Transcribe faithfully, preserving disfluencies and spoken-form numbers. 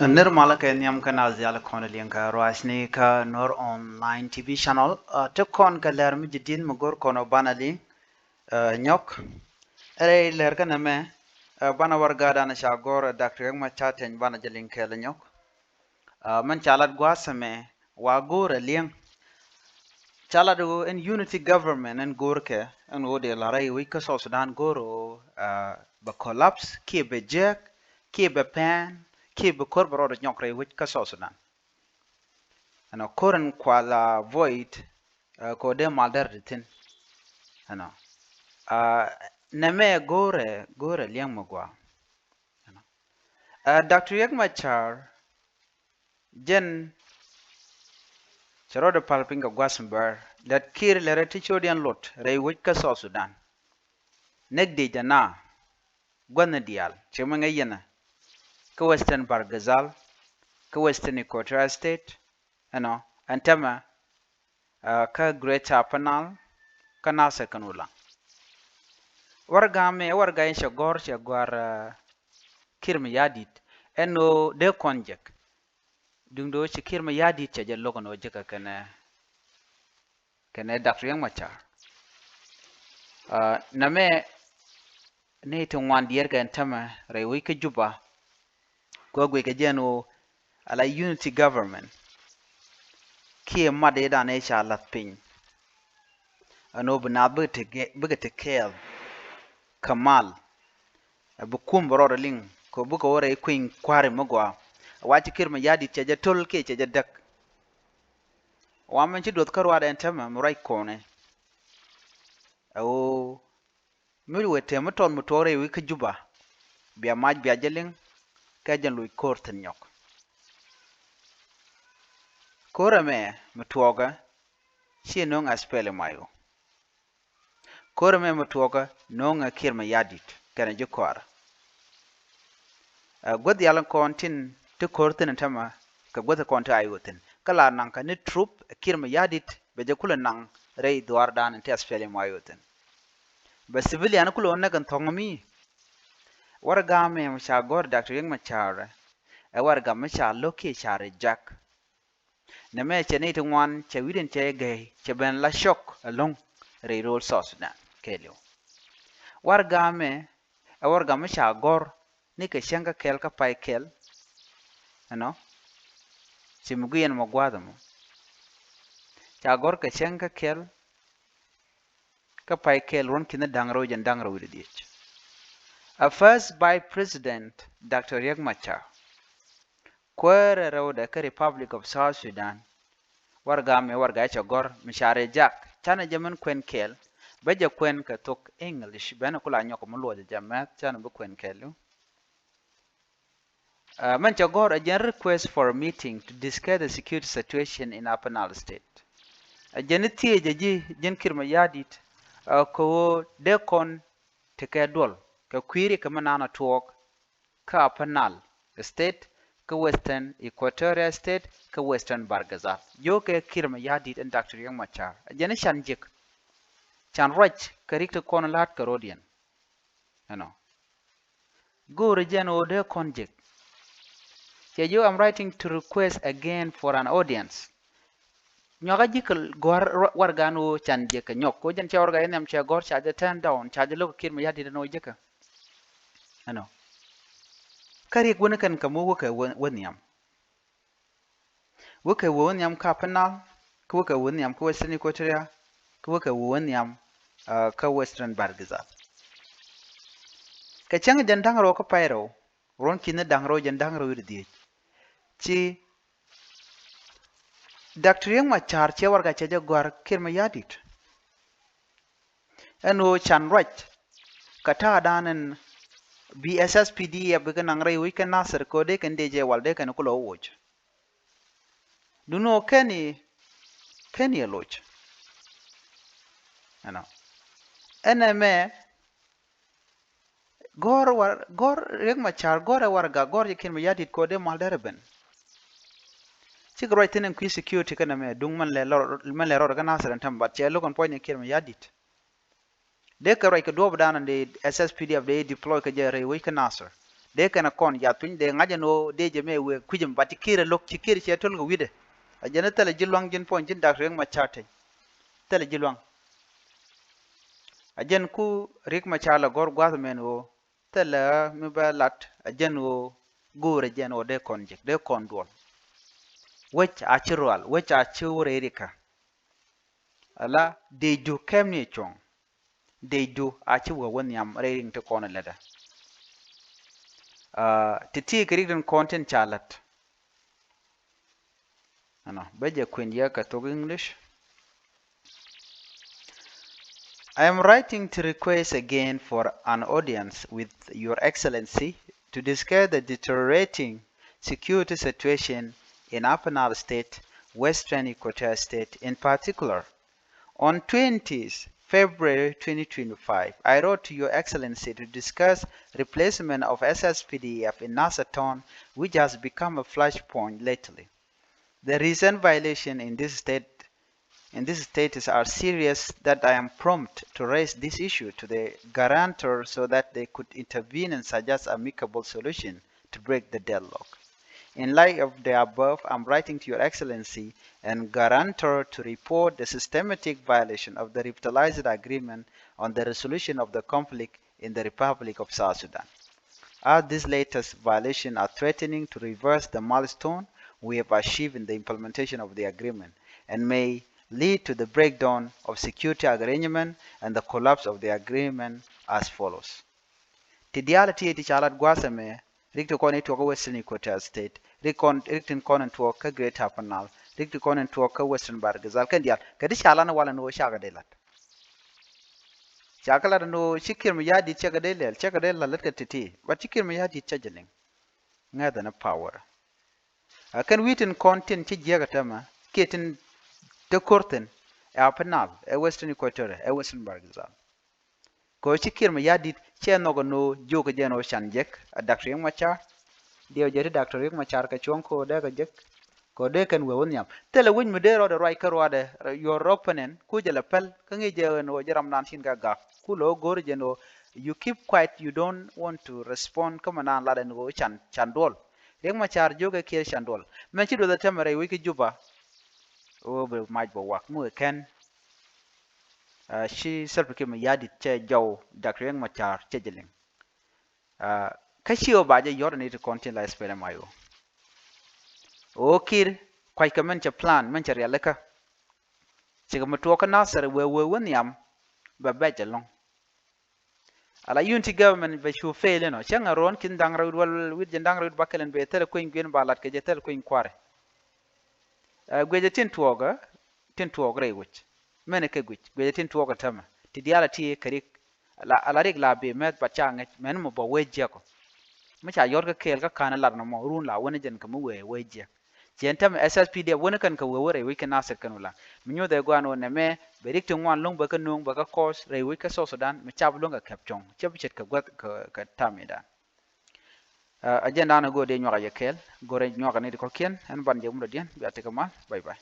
Nir malä kɛ nhiam kä nath diaal kɔn liŋ kä ruacni kä Nuer Online T V channel. Ti kɔn kɛ lɛr mi ji̱ di̱t mi go̱r kɔn ɔ banɛ liŋ nyɔk. Rɛy lɛr kä nɛmɛ banɛ warɛga dan ca go̱r Doctor Riek Machar Teny banɛ jɛ liŋ kɛɛl nyɔk. Mɛn ca lat gua̱a̱th ɛmɛ wa go̱o̱rɛ liɛŋ. Ca lat ɣöö ɛn unity government ɛn go̱o̱rkɛ ɛn ɣöö dee la rɛy wec kä South Sudan go̱o̱r ɣöö bɛ collapse kiɛ bɛ jiäk kiɛ bɛ pɛn kiɛ bɛ ko̱r bɛ rɔɔdɛ nyɔk rɛy wec kä South Sudan. Ɛnɔ ko̱r ɛn kual a void kɛ ɣöö dee mal dɛr ti thi̱n. Ɛnɔ nɛmɛ go̱o̱rɛ go̱o̱rɛ liɛŋ mi gua. Doctor Riek Machar jɛn cɛ rɔɔdɛ pal piny kɛ gua̱th mi bär lät Kiir lɛrɛ ti codiɛn lot rɛy wec kä South Sudan. Näk dee jɛ na gua̱thni diaal cɛ mi ŋäc yɛnɛ kä Western Bahr el Ghazal, kä Western Equatoria State, ɛnɔ ɛn tämɛ kä Greater Upper Nile, kä Nasir kɛn Ulaŋ. Warɛga mɛ warɛga in cɛ gɔ̱r cɛ gɔ̱r Kiir Mayardit ɛn ɣöö dee kɔn jek. Duŋdɛ ɣöö ci Kiir Mayardit cɛ jɛ lo̱k ɛn ɣöö jek kɛ kɛnɛ kɛnɛ Doctor Riek Machar. Nɛmɛ ni ti ŋuan diɛɛr kɛ ɛn tämɛ rɛy wec kä Juba. Kɛ ɣöö guic kɛ jɛ ɛn ɣöö ala unity government kiɛ mat i̱ dan i̱ ca lath piny. Ɛn ɣöö bi naath bikɛ ti kɛɛl kɛ mal. Ɛ bi kum bɛ rɔɔdɛ liŋ kɛ ɣöö bikɛ wä rɛy kui̱ny kua̱ri mi gɔaa. Ɛ wa ci Kiir Mayardit cɛ jɛ to̱l kiɛ cɛ jɛ däk. Wa mɛn ci duɔth kä ruaadɛ ɛn tämɛ mi ruac kɔnɛ. Ɛ ɣöö mi wëë tëë mi tɔt mi tuɔɔk rɛy wec kä Juba. Bia mac bia jɛ liŋ kɛ jɛn loc ko̱r thi̱n nyɔk. Ko̱r ɛmɛ mi tuɔɔkä ci no̱o̱ŋ SPLM-IO. Ko̱r ɛmɛ mi tuɔɔkä no̱o̱ŋ ɛ Kiir Mayardit kɛnɛ ji̱ kɔaarä. Ɛ guäth diaal kɔn tin ti ko̱r thi̱n tämɛ kɛ guäth kɔn ti IO thi̱n kä la naŋ kä ni troop ɛ Kiir Mayardit bɛ jɛ kulɛ naŋ rɛy dhuaar dan ti SPLM-IO thi̱n. Bɛ civilian kulɛ wä näk in thɔ̱ŋ mi. Warɛga mɛ mi ca gɔ̱r Doctor Riek Machar ɛ warɛga mi ca lo̱k kiɛ ca reject. Nɛmɛ cɛ ni ti ŋuan cɛ wi̱dɛn cɛ gɛy cɛ ben la cɔk ɛlɔ̱ŋ rɛy ro̱l South Sudan kɛɛliw. Warɛga mɛ ɛ warɛga mi ca gɔ̱r ni kɛ cäŋ kä kɛl kä pay kɛl. Ɛnɔ ci mi guiɛn mɔ gua̱a̱th ɛmɔ ca gɔ̱r kɛ cäŋ kä kɛl kä pay kɛl ruɔ̱n ki̱n da̱ŋ rɛw jɛn da̱ŋ rɛw wi̱cdɛ dhieec. A first vice president Doctor Riek Machar kuäärɛ rɛwdɛ kä Republic of South Sudan. Warɛga mɛ warɛga cɛ gɔ̱r mi ca reject canɛ jɛ min kuɛn kɛɛl bä jɛ kuɛn kɛ thok English bɛn kula nyɔk mi luɔcɛ jɛ mɛth canɛ bi kuɛn kɛɛl. Mɛn cɛ gɔ̱r a jɛn request for a meeting to discuss the security situation in Upper Nile State. A jɛn thiec a ji̱ jɛn Kiir Mayardit kɛ ɣöö dee kɔn tekɛ duɔl kɛ kui̱ri kɛ mi naan a tuɔɔk kä Upper Nile State, kä Western Equatoria State, kä Western Bahr el Ghazal. Jiökɛ Kiir Mayardit ɛn Doctor Riek Machar a jɛn can jiäk. Can ruac kɛ rik ti kɔn la̱t kɛ ro̱diɛn. Ɛnɔ go̱o̱rɛ jɛn ɣöö dee kɔn jek. Cɛ jiök, I'm writing to request again for an audience. Nyuakä ji̱ kɛ gɔ̱a̱r warɛgan ɣöö can jek kɛ nyɔk kɛ ɣöö jɛn cɛ warɛga in nhiam cɛ gɔ̱r ca jɛ turn down ca jɛ lo̱k kɛ Kiir Mayardit ɛn ɣöö jekɛ. Ɛnɔ kä riɛk wäni kɛn kɛ mi wäkɛ wä nhiam. Wäkɛ wä wä nhiam kä Upper Nile, kä wäkɛ wä nhiam kä Western Equatoria, kä wäkɛ wä wä nhiam kä Western Bahr el Ghazal. Kɛ cäŋ jɛn da̱ŋ rɛw kä pay rɛw ruɔ̱n ki̱n da̱ŋ rɛw jɛn da̱ŋ rɛw wi̱cdɛ dhieec. Ci Doctor Riek Machar cɛ warɛga cɛ jɛ gɔ̱a̱r Kiir Mayardit. Ɛn ɣöö can ruac kɛ ta̱a̱dan ɛn bi SSPDF bikɛ naŋ rɛy wec kä Nasir kɛ ɣöö dee kɛn dee jɛ wal dee kɛn kulɛ wä woc. Duŋni ɣöö kɛn i̱ kɛn i̱ ɛ loc. Ɛnɔ ɛn ɛmɛ gɔ̱r war gɔ̱r Riek Machar gɔ̱r ɛ warɛga gɔ̱r jɛ Kiir Mayardit kɛ ɣöö dee mal derɛ ben. Cikɛ ruac thi̱n ɛn kui̱ security kɛn ɛmɛ duŋ mɛn lɛ lɔr mɛn lɛ rɔɔdɛ kä Nasir ɛn tɛm bat cɛ lo̱k ɛn puɔ̱ny ni Kiir Mayardit. Dee kɛ ruac kɛ duɔ̱ɔ̱p dan dee SSPDF dee deploy kɛ jɛ rɛy wec kä Nasir. Dee kɛn a kɔn yath piny, dee ŋa̱c ɛn ɣöö dee jɛ mɛ wëë kui̱c ɛmɛ, but ci Kiir ɛ lo̱k, ci Kiir cɛ töl kɛ wi̱cdɛ. A jɛn ɛ thilɛ ji̱ luaŋ ji̱n puɔ̱ny ji̱n Doctor Riek Machar Teny. Thilɛ ji̱ luaŋ. A jɛn ku Riek Machar la gɔ̱r gua̱th ɛmɛn ɣöö thilɛ mi bɛ lat, a jɛn ɣöö go̱o̱rɛ jɛn ɣöö dee kɔn jek, dee kɔn duɔl. Wec a ci rual, wec a ci wä rɛy rikä. Ala dee ju kɛm ni cuɔ̱ŋ. Dee ju a ci wä wä nhiam rɛy riŋ ti kɔn ɛ lätdä. Ti ti kɛ rik tin kɔn tin ca lät. Ɛnɔ bä jɛ kuën yɛ kɛ thok English. I am writing to request again for an audience with Your Excellency to discuss the deteriorating security situation in Upper Nile State, Western Equatoria State in particular. On twentieth February twenty twenty-five, I wrote to Your Excellency to discuss replacement of S S P D F in Nasser Town, which has become a flashpoint lately. The recent violation in this state, in this state is are serious that I am prompt to raise this issue to the guarantor so that they could intervene and suggest amicable solution to break the deadlock. In light of the above, I'm writing to Your Excellency and guarantor to report the systematic violation of the revitalized agreement on the resolution of the conflict in the Republic of South Sudan. As these latest violations are threatening to reverse the milestone we have achieved in the implementation of the agreement and may lead to the breakdown of security arrangement and the collapse of the agreement as follows. Ti diaal ti ti ca lat gua̱a̱th ɛmɛ, rik ti kɔn in tuɔɔk kä Western Equatoria State, rik kɔn, rik tin kɔn in tuɔɔk kä Greater Upper Nile, rik ti kɔn in tuɔɔk kä Western Bahr el Ghazal, kɛn diaal kɛ ti ca lat ni walɛ ni ɣöö cakɛ dee lat. Cakɛ lat ni ɣöö ci Kiir Mayardit cakɛ dee lɛl, cakɛ dee lat lät kɛ ti̱ti̱, but ci Kiir Mayardit cä jɛ liŋ. Ŋäthɛ ni power. A kɛn wi̱i̱ tin kɔn tin ci jiäk ɛ tämɛ kiɛ tin te ko̱r thi̱n ɛ Upper Nile, ɛ Western Equatoria, ɛ Western Bahr el Ghazal. Kɛ ɣöö ci Kiir Mayardit cɛ nhɔk ɛn ɣöö jiök kɛ jɛ ɛn ɣöö can jek ɛ Doctor Riek Machar. Diɛw jɛ ti Doctor Riek Machar kɛ cuɔ̱ŋ kɛ ɣöö dee kɛ jek kɛ ɣöö dee kɛn wee wä nhiam. Thilɛ wi̱c mi dee rɔɔdɛ ruac kä ruaadɛ, your opponent, ku jɛ lɛ päl kä ŋi̱i̱c jɛ ɛn ɣöö jɛ ram naan cin kɛ gak ku lɛ wä go̱o̱r jɛ ɛn ɣöö you keep quiet, you don't want to respond kä mi naan lat ɛn ɣöö can, can duɔl. Riek Machar jiök kɛ Kiir can duɔl. Mɛn ci duɔth ɛ tɛmɛ rɛy wec kä Juba. Ɣöö bɛ mac bɛ wak mi wee kɛn. Ci Salva Kiir Mayardit cɛ jɔw Doctor Riek Machar cɛ jɛ liŋ. Kä ci ɣöö ba jɛ yɔ̱t ni ti kɔn tin la S P L M I O. Ɣöö Kiir kuackɛ mɛn cɛ plan mɛn cɛ rialikä. Cikɛ mi tuɔɔk kä Nasir wee wee wä nhiam bɛ bɛc ɛlɔ̱ŋ. Ala unity government bɛ cu fail inɔ cäŋ a ruɔ̱n kin da̱ŋ rɛw wal wi̱c jɛn da̱ŋ rɛw bakɛlɛn bɛ thilɛ kueny gui̱n ba lat kɛ jɛ thilɛ kueny kua̱ri. Ɛ guiɛcɛ tin tuɔɔkä, tin tuɔɔk rɛy wec. Mɛnɛ kɛ guic guiɛcɛ tin tuɔɔkä tämɛ ti diaal a ti kɛ rik. Ala, ala rik la bi mɛth ba ca ŋäc mɛn mɔ bɔ wee jiɛkɔ. Mi ca yɔt kä kɛɛl kä ka̱n lat nɔmɔ run la wen jɛn kɛ mi wee wee jiɛk. Ciɛn tämɛ S S P D F wen kɛn kɛ wee wä rɛy wec kɛ Nasir kɛn wula. Mi nyuth ɛ guan wä nɛmɛ bɛ rik ti ŋuan lo̱ŋ bɛ kä no̱o̱ŋ bɛ kä kɔɔs rɛy wec kä South Sudan mi cap lo̱ŋ kɛ kɛp cɔŋ cɛ bi ce̱tkɛ gua̱th kɛ, kɛ tamidan. Ɛ jɛn da̱a̱n a go̱o̱r dee nyuak a yɛ kɛɛl go̱o̱rɛ nyuak a ni ti kɔ̱kiɛn ɛn ban jɛ wundä diɛn bia tekɛ mal. Bye bye.